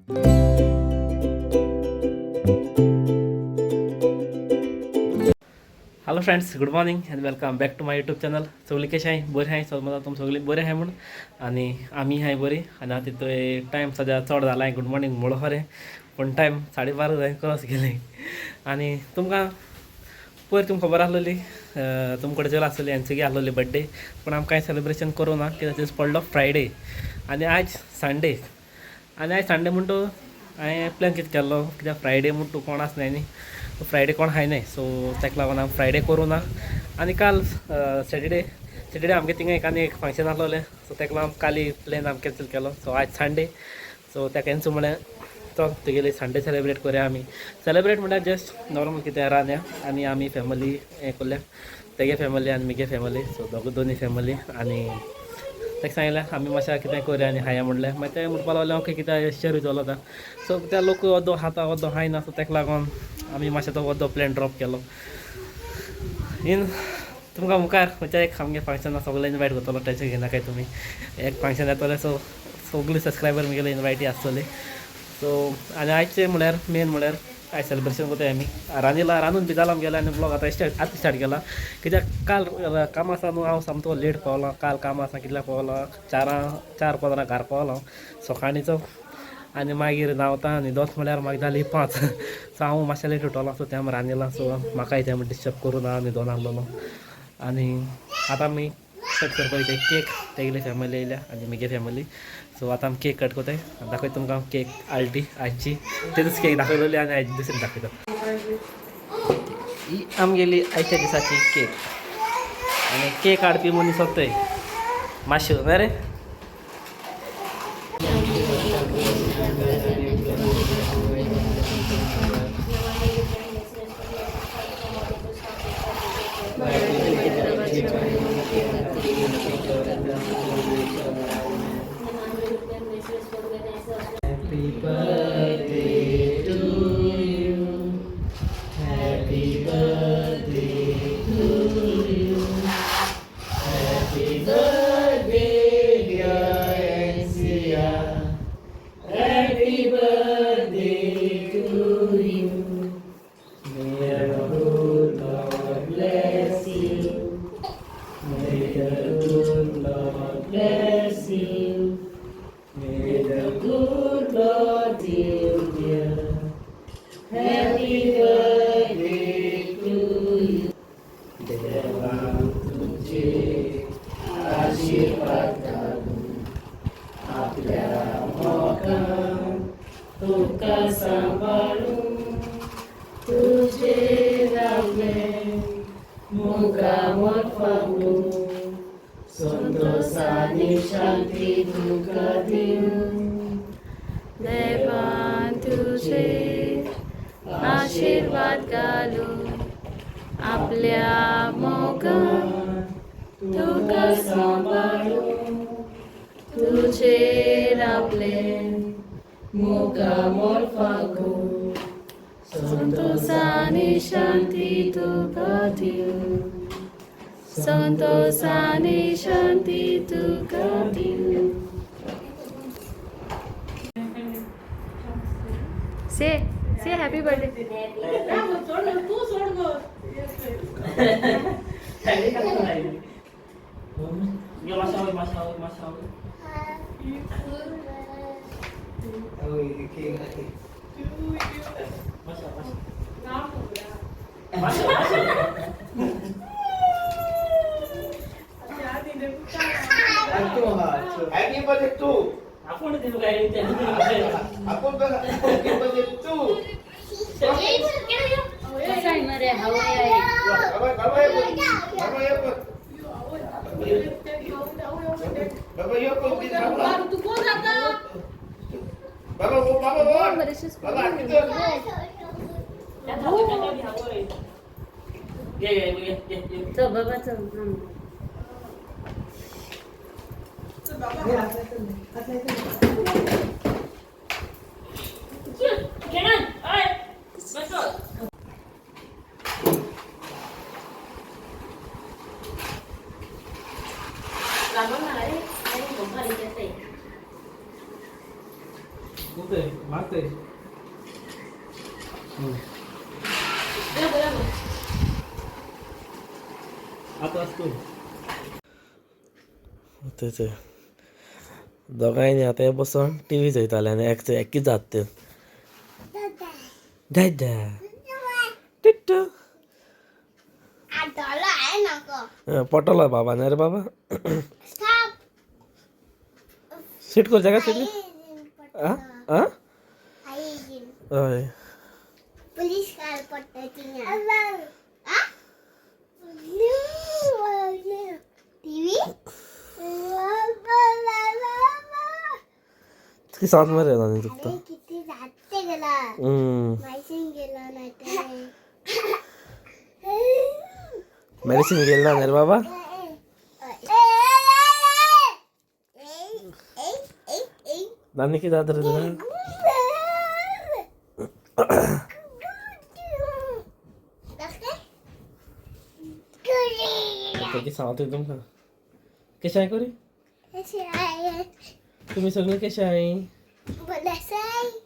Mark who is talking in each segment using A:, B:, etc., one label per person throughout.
A: Hello friends, good morning and welcome back to my YouTube channel. सगळी कशें आहाय? बरें आहाय? समजा तुमी सगळीं बरें आहाय म्हूण आनी आमी आहाय बरी. आनी आतां थंय टायम सद्या चड जाला. गुड मॉर्निंग म्हणलो खरें, पूण टायम 12:30 जाय क्रॉस गेले. आनी तुमकां पयर तुमकां खबर आसलेली, तुमकडे चल आसलेली एनसीगे आसलेली बड्डे, पूण आमकां कांय सेलिब्रेशन करूं ना कित्याक दीस पडलो फ्रायडे आनी आयज संडे. आनी आयज संडे म्हण तूं हांवें प्लॅन कितें केल्लो, कित्याक फ्रायडे म्हण तूं कोण आसनाय न्ही, फ्रायडे कोण खाय न्हय, सो ताका लागून आमी फ्रायडे करूं ना. आनी काल सॅटर्डे सॅटर्डे आमगे थिंगा एक आनी एक फंक्शन आसलोलें, सो ताका लागून काली प्लॅन आमी कॅन्सल केलो. सो आयज संडे, सो ताका एन्सू म्हळें चल तुगेली संडे सेलिब्रेट करुया आमी. सेलिब्रेट म्हणल्यार जस्ट नॉर्मल कितें रांदया आनी आमी फॅमिली हें करुया, तेगे फॅमिली आनी मुगे फॅमिली, सो दोग दोनी फॅमिली. आनी ताका सांगलें आमी मातशें कितें करुया आनी खाया म्हणलें. मागीर तें म्हणपाक लागलें ओके, कितें शेर वयतलो आतां. सो त्या लोक अर्दो खाता अर्दो खायना, सो ताका लागून आमी मातशें तो अर्दो प्लॅन ड्रॉप केलो. इन तुमकां मुखार खंयच्या एक आमगे फंक्शन सगळें इनवायट करतलो, टेंशन घेयनाकाय तुमी. एक फंक्शन येतलें, सो सगळीं सबस्क्रायबर मुगेले इनवायटी आसतली. सो आनी आयचें म्हणल्यार मेन म्हणल्यार आयज सेलिब्रेशन करताय आमी. रांदिला, रांदून बी जालां आमगेलें आनी ब्लॉग आतां स्टार्ट आतां स्टार्ट केला, कित्याक काल कामा आसा न्हू, हांव सामको लेट पावलो. काल कामा आसा कितल्या पावलो, 4:15 घरा पावलो हांव सकाळींचो. आनी मागीर न्हांवता न्हिदोत म्हळ्यार म्हाका जाली 5. सो हांव मातशें लेट उठलो, सो तें रांदिलां, सो म्हाकाय तें डिस्टर्ब करूं ना, न्हिदोन आसलेलो. आनी आतां आमी कट करपाक वयताय केक. तेगेली फॅमिली येयल्या आनी मुगे फॅमिली, सो आतां आमी केक कट करताय. दाखयता तुमकां केक आल्टी आयची, तेच केक दाखयलेली आनी आयज दुसरी दाखयता. ही आमगेली आयच्या दिसाची केक आनी केक हाडपी मनीस सोदतय मातशें न्हय रे. Happy birthday to you. Happy birthday to you. Happy birthday, dear Ansia. Happy birthday to you. May the good Lord bless you. May the good Lord bless you. May the good Lord you dear. Happy birthday to you. देवा तुझे आशीर्वाद घालूं, आपल्या मोगान तुका सांबाळूं, तुजेर आपलें मुखामळ फागूं, संतोष आनी शांती तुका दिवं.
B: देवान तुझे आशीर्वाद घालूं, आपल्या मोगान तुका सांबाळूं, तुजेर आपलें
A: मुखामळ फागूं,
B: संतोष आनी शांती तुका दिवं, संतोष आनी शांती तुका दिवं. Say say happy birthday.
C: तू सोड गो.
A: माशा माशा. माशा माशा माशा माशा.
D: Happy birthday to.
A: आपण दिलो काय?
D: आपण happy birthday to. बाबा बाबा ये पण, बाबा ये पण, बाबा ये पण, बाबा.
C: तू कोण जाता?
D: बाबा वो, बाबा वो, बाबा तिथं.
A: घे घे घे घे घे.
B: चल बाबा, चल.
A: मागतय. आता असतो तेच दोगांयनी आतां बसोन टीव्ही चोयताले आनी एक एकच जात ते दादा टिट्टू पटलो बाबा न्ही रे बाबा. सीट कर जागा सीट. आं हय ती सांत मरे नानी तुका. मेडिसिन गेल ना रे बाबा. नानी कितें जाता रे तुका? कितें सांगता तुमकां कशें आहाय कोरी? तुमी सगळीं कशें आहाय?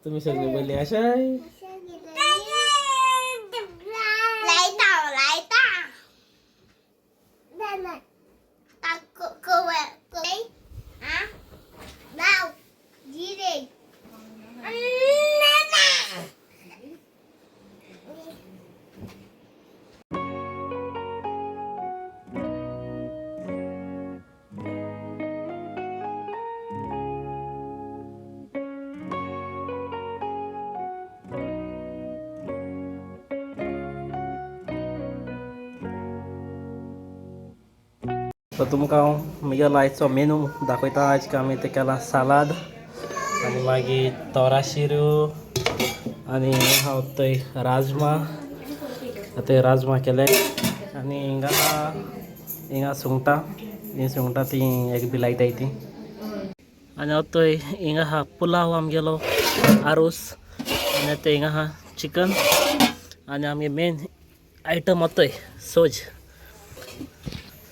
A: तुमी सगळीं बरीं आसाय? तर तुमकां हांव म्हगेलो आयचो मेनू दाखयता. आज आमी ते केला सालाद आनी मागीर तोरा शिरो आनी हांव थंय राजमा, थंय राजमा केले आनी हिंगा हिंगा सुंगटां, ही सुंगटां ती एक बी लायताय ती. आनी हांव थंय हिंगा आहा पुलाव आमगेलो आरोस आनी थंय हिंगा आहा चिकन आनी आमगे मेन आयटम आतां सोज.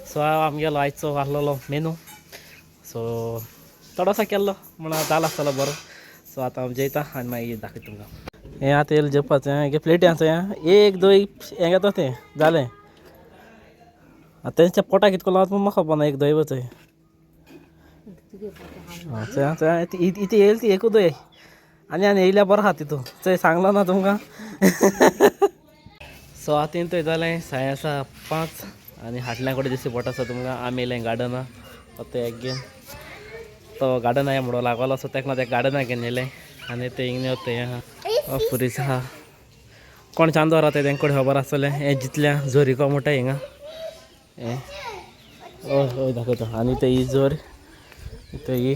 A: सो आमगेलो आयचो आहलोलो मेनू. सो थोडोसो केल्लो म्हणून जाला आसतलो बरो. सो आतां हांव जेयता आनी मागीर दाखयता तुमकां. हें आतां येयलें जेवपाचें. हें प्लेटी आसा एक दोन हें घेता तें जालें. आतां तेंच्या पोटाक कितको लावता म्हूण म्हाका खबर ना. एक धंय वचय चोय इतली येयली ती एकूच दोय आनी आनी येयल्या बरो आहा तितू चोय सांगलो ना तुमकां. सो आतां थंय जालें साय आसा 5 आनी हाटल्या कडेन दिसती पडटा आसा तुमकां. आमी येयलें गार्डना आतां एक घेवन तो गार्डन आहा म्हणून लागलो. सो तेका लागून गार्डना घेवन येयलें आनी ते हिंगा थंय आहा पुरीस आहा. कोण चांदो रावता तेंक कडेन खबर आसतलें हें जितल्या जोरिको म्हणटा हिंगा हें. हय हय दाखयता. आनी ते ही जोर ते ही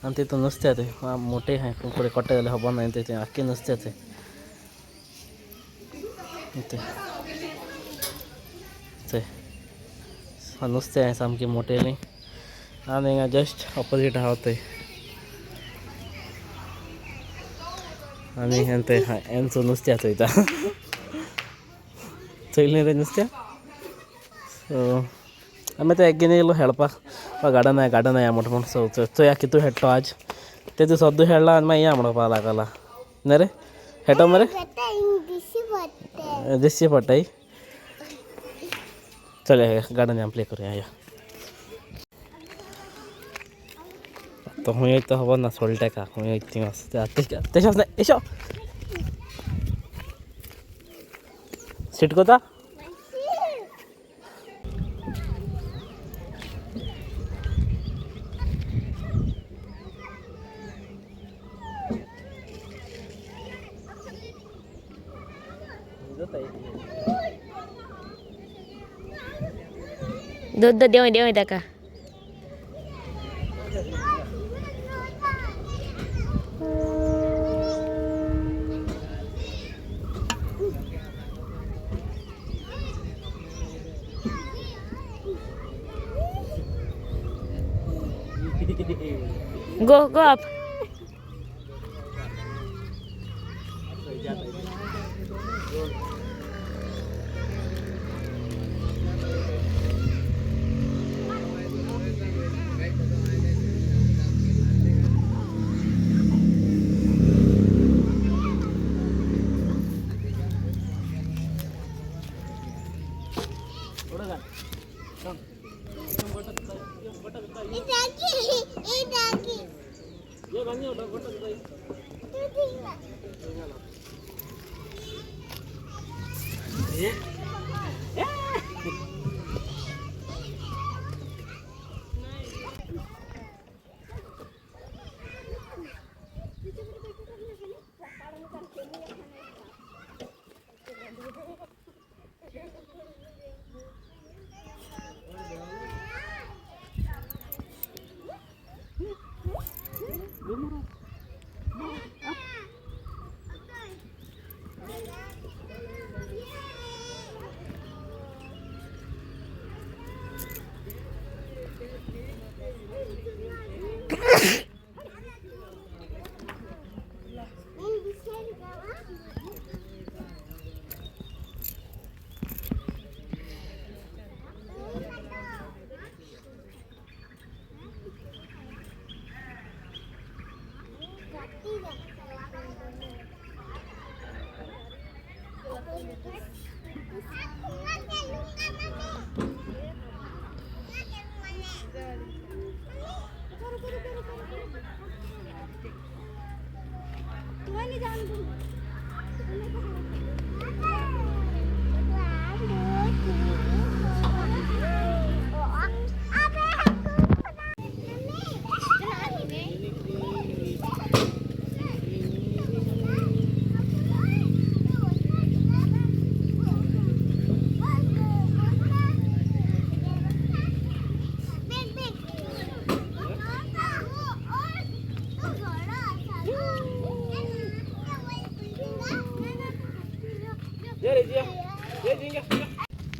A: आनी तितून नुस्तें तें मोटें आहा फुडें कोट्टा जाल्यार खबर ना. तें आख्खें नुस्तें तें तें नुस्तें आहा सामकें मोटेलें. आनी हिंगा जस्ट ऑपोजीट आहा थंय आनी हें थंय हेंचो नुस्त्या चोयता चोयलें रे नुस्त्या. सो आमी आतां एक घेवन येयलो खेळपाक गार्डन आहा गार्डन आहा म्हणटा म्हूण. सो चोया कितू खेळटलो आज. तेजो सद्दां खेळ्ळा आनी मागीर या म्हणपाक लागला न्ही रे. खेळटो मरे दिसची पडटाय. चल गार्डन प्ले करूया या. तो खंय वयता खबर ना. सोडटा तेका खंय वयता थिंगा तेशें एशो सीट कोता.
B: दूध देव देव ताका. Go, go up.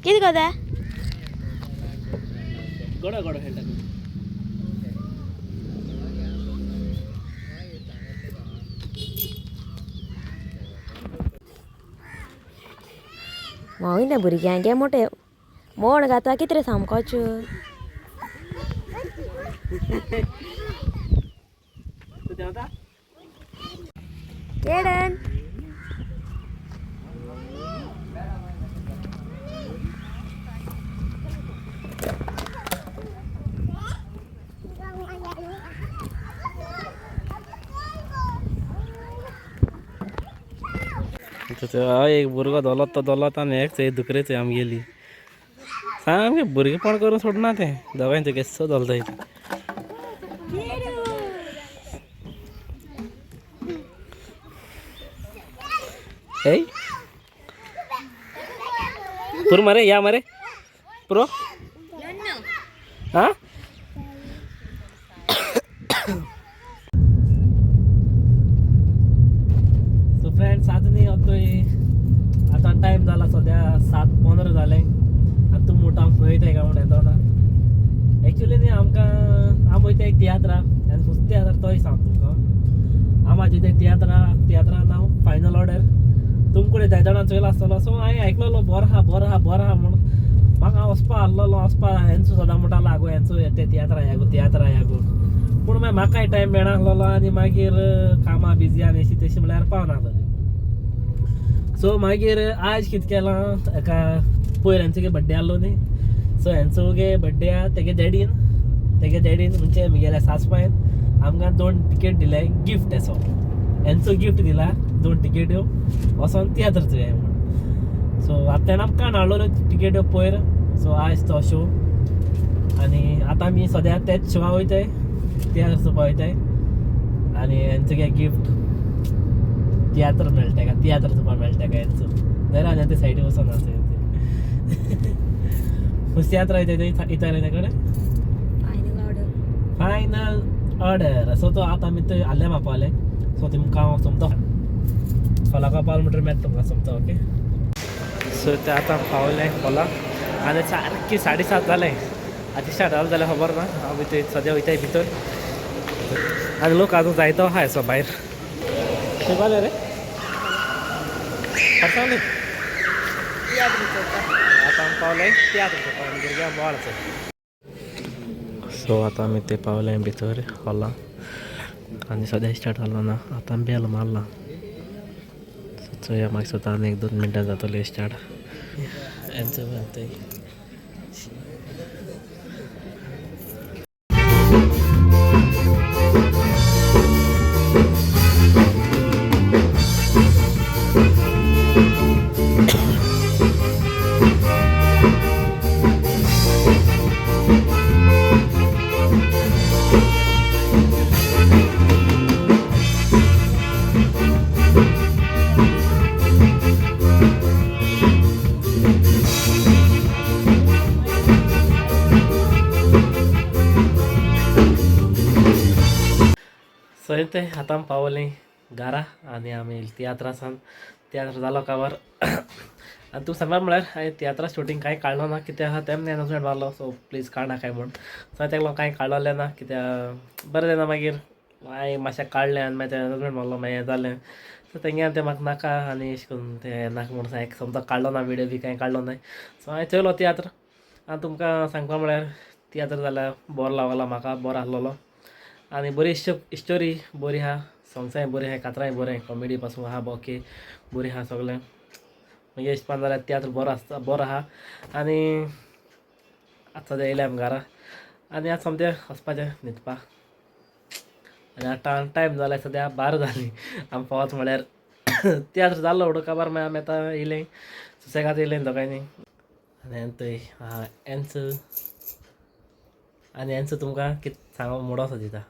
B: कितें करता?
A: गोडो गोडो खेळटा.
B: मागीर ना भुरग्यांक मोठे मोण घाता कितें रे सामकोच. केडन
A: एक भुरगो दौलत तो दौलत आनी एक थंय दुकरेच आमगेली सामकें भुरगेपण करून सोडना तें दोगांयचो केसो दलता. ए पुरो मरे या मरे पुरो हां. सो फ्रेंड्स आज न्ही आतां टायम जाला सद्या 7:15 जालें. आनी तूं मोठो आम खंय वयताय काय म्हूण येतो ना. एक्चुली न्ही आमकां आम वयताय तियात्रा आनी फुस तियात्र तोय सांग तुमकां. आम आज वयताय तियात्रा, तियात्रा नांव फायनल ऑर्डर. तुमकडे जाय जाणां चोयला आसतलो. सो हांवें आयकलोलो बरो आहा बरो आहा बरो आहा म्हूण म्हाका हांव वचपा आहलोलो वचपा हेंचो सदां म्हणटालो आगो हेंचो ते तियात्रा यागो तियात्रा यागो, पूण मागीर म्हाकाय टायम मेळनासलेलो आनी मागीर कामां बिजी आनी अशी तशी म्हणल्यार पावनासलेली. सो मागीर आज कितें केलां एका पयर हेंचो बड्डे आहलो न्ही, सो हेंचो गे बड्डे आहा तेगे डॅडीन, तेगे डॅडीन म्हणजे म्हगेल्या सासपायन आमकां 2 टिकेट दिले गिफ्ट. असो हेंचो गिफ्ट दिला 2 टिकेट्यो वचोन तियात्र चोया म्हूण. सो आतां तेणें आमकां हाडलेल्यो टिकेट्यो पयर. सो आयज तो शो आनी आतां आमी सद्या तेच शोआ वयताय, तियात्र चोवपा वयताय आनी हेंचो गे गिफ्ट तियात्र मेळटा का, तियात्र चोवपा मेळटा काय हेंचो जाल्यार आनी ते सायडीन वचोन आसा ते फस्ट तियात्र वयताय इताय रे कडेन फायनल ऑर्डर. सो तो आतां आमी थंय आलें पावले. सो तुमकां हांव सोमतो खोलाका पावल म्हणटर मेळटा तुमकां सोमतो. ओके सो ते आतां पावले खोला आनी सारकी 7:30 जालें. आतां स्टार्ट जालें जाल्यार खबर ना. हांव भितर सद्या वयताय भितर आनी लोक आजून जायतो आहा असो भायर. खंय पावले रे? खरसावले आतां आमी पावले तियात्र चोवपाक भुरग्यां बोवाळ. सो आतां आमी ते पावले भितर हॉला आनी सद्या स्टार्ट जालो ना. आतां बेल मारला. सो चोया मागीर स्वता आनी 1-2 मिनटां जातलें स्टार्ट. हेंचो थंय परते आतां आमी पावलीं घरा आनी आमी तियात्रासान तियात्र जालो काबार. आनी तूं सांगपा म्हळ्यार हांवें तियात्रा शुटींग कांय काडलो ना, कित्याक आहा तेम अनाउंसमेंट मारलो, सो प्लीज काडना काय म्हूण. सो हांवें तेका लागून कांय काडलें ना, कित्याक बरें जायना मागीर हांवें मातशें काडलें आनी मागीर तें अनाउंसमेंट मारलो, मागीर हें जालें. सो तेंगे तें म्हाका नाका आनी अशें करून तें नाका म्हूण हांवें समजा काडलो ना, विडियो बी कांय काडलो ना. सो हांवें चोयलो तियात्र आनी तुमकां सांगपा म्हळ्यार तियात्र जाल्यार बरो लागलो म्हाका, बरो आसलेलो आनी बरी स्टोरी बरी आहा, सोंग्सांय बरी आहा, कातरांय बरें, कॉमेडी पासून आहा, ओके बरी आहा सगळें. मागीर हिसपान जाल्यार तियात्र बरो आसता, बरो आहा. आनी आतां सद्या येयले आमी घरा आनी आतां सोमतें वचपाचें न्हिदपा. आनी आतां टायम जालाय सद्या 12 जालीं. आमी पावत म्हळ्यार तियात्र जालो व्हडो काबार, मागीर आमी आतां येयलें सुसेगाद येयलें दोगांयनी. आनी थंय एन्स आनी एन्स तुमकां कितें सांगो मुडो सोदिता.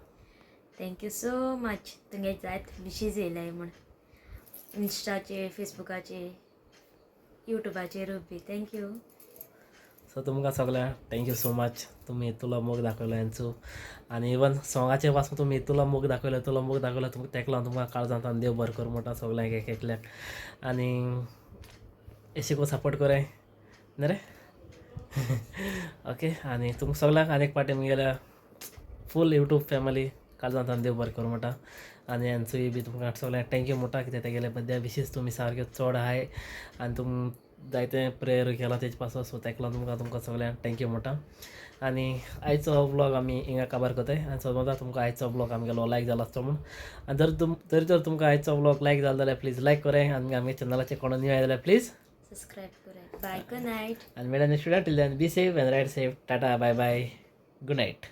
B: Thank you so much, तुगे जायत विशीज येयलाय म्हूण इन्स्टाचेर, फेसबुकाचेर, युट्यूबाचेरूय बी thank you.
A: सो तुमकां सगळ्यांक thank you so much, तुमी इतलो मोग दाखयलो हेंचो. आनी इवन सोंगाचेर पासून तुमी इतलो मोग दाखयलो, इतलो मोग दाखयलो तुमकां, तेका लागून तुमकां काळजांत देव बरें करूं म्हणटा सगळ्यांक एक एकल्याक. आनी अशें करून सपोर्ट कराय न्ही रे. ओके, आनी तुमकां सगळ्यांक आनी एक पाटी म्हगेल्या फूल यूट्यूब फॅमिली काळजांत देव बरें करूं म्हणटा. आनी हेंचोय बी तुमकां सगळ्यांक thank you म्हणटा, कित्याक तेगेले बद्दल विशीस तुमी सारक्यो चड आहाय आनी तुम जायते प्रेयर केलां तेजे पासून. सो तेका लागून तुमकां तुमकां सगळ्यांक thank you म्हणटा. आनी आयचो हो व्लॉग आमी हिंगा काबार करताय. आनी समजा तुमकां आयचो व्लॉग आमगेलो लायक जाला आसतो म्हूण, आनी जर तुम जरी जर तुमकां आयचो व्लॉग लायक जालो जाल्यार प्लीज लायक कराय. आनी आमगे चॅनलाचेर कोण न्यू आयले जाल्यार प्लीज
B: सबस्क्रायब कराय. बाय, गुड नायट.
A: आनी मेळ्या next video. Till then be safe and ride safe. Tata, bye bye, good night.